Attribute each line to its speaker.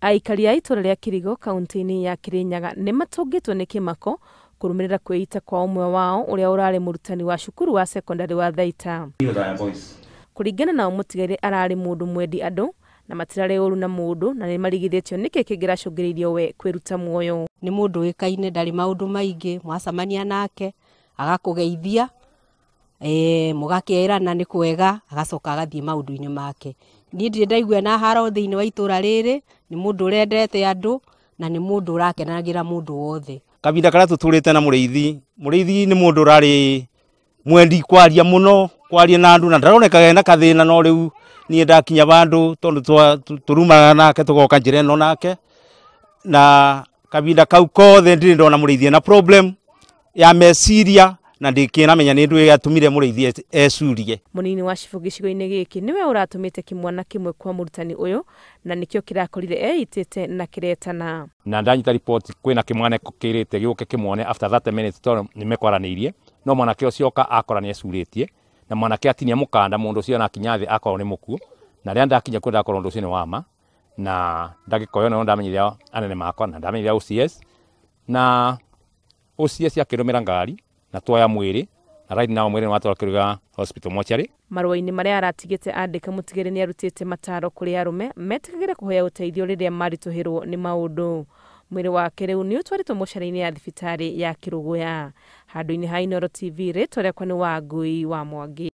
Speaker 1: Aikari a itũra rĩa Kirigo kaunti-inĩ ya Kirinyaga nĩ matũngĩtwo nĩ kĩmako kũrũmĩrĩra kwĩita kwa ũmwe wao ũrĩa ũrarĩ mũrutani wa cukuru wa sekondarĩ wa Thaita. Kũringana nao mũtigairĩ ararĩ mũndũ mwendi andũ na matirarĩ ũru na mũndũ na nĩ marigithĩtio nĩkĩ kĩngĩracũngĩrĩirie we kwĩruta muoyo.
Speaker 2: Nĩ mũndũ ũĩkaine ndarĩ maũndũ maingĩ, mwacemania nake agakũgeithia, mũgakerana nĩ kwega, agacoka agathiĩ maũndũ-inĩ make. Niĩ ndirĩ ndaigua na haro thĩinĩ wa itũra rĩrĩ, nĩ mũndũ ũrendete andũ na nĩ mũndũ ũrakenagĩra mũndũ wothe.
Speaker 3: Kahinda karĩa tũtũrĩte na Mũrĩithi, Mũrĩithi nĩ mũndũ ũrarĩ mwendi kwaria mũno, kwaria na andũ na ndaronekaga ena kathĩna, no rĩu niĩ ndakinya vandũ tondũ tũrumaga nake tũgoka njĩra ĩno nake, na kahinda kau kothe ndirĩ ndona Mũrĩithi ena problem ya meciria na ndikĩramenya nĩ ndũ yatũmire Mũrĩithi ecurie.
Speaker 1: Mũnini wa cibũ gĩcigo-inĩ gĩkĩ nĩwe ũratũmĩte kĩmwana kĩmwe kwa mũrutani ũyũ na nĩkĩo kĩrakorire eitĩte na kĩretana.
Speaker 4: Na ndanyita report kwĩna kĩmwana kĩrĩte gĩũke kĩmuone after 30 minutes tondũ nĩmekwaranĩirie, no mwanake ũcio oka akora nĩecurĩtie na mwanake atinia mũkanda mũndũ ũcio na akinya thĩ akorwo nĩ mũkuũ, na rĩrĩa ndakinya kuo ndakorwo ũndũ ũcio nĩ wa ma, na ndagĩka ĩyo nĩyo ndamenyithia anene makwa na ndamenyithia OCS, na OCS akĩrũmĩra ngari na tuoya mwĩrĩ, na right now mwĩrĩ nĩwatwarwo Kĩrĩga Hospital mortuary.
Speaker 1: Marũa-inĩ marĩa aratigĩte andĩka mũtigĩrĩ nĩarutĩte mataro kũrĩ arũme metĩkagĩre kũhoya ũteithio rĩrĩa maritũhĩrwo nĩ maũndũ. Mwĩrĩ wake rĩu nĩ ũtwarĩtwo mocarĩ-inĩ ya thibitarĩ ya Kĩrũgũya. Handũ-inĩ ha Inooro TV, rĩtwa rĩakwa nĩ Wangui wa Mwangi.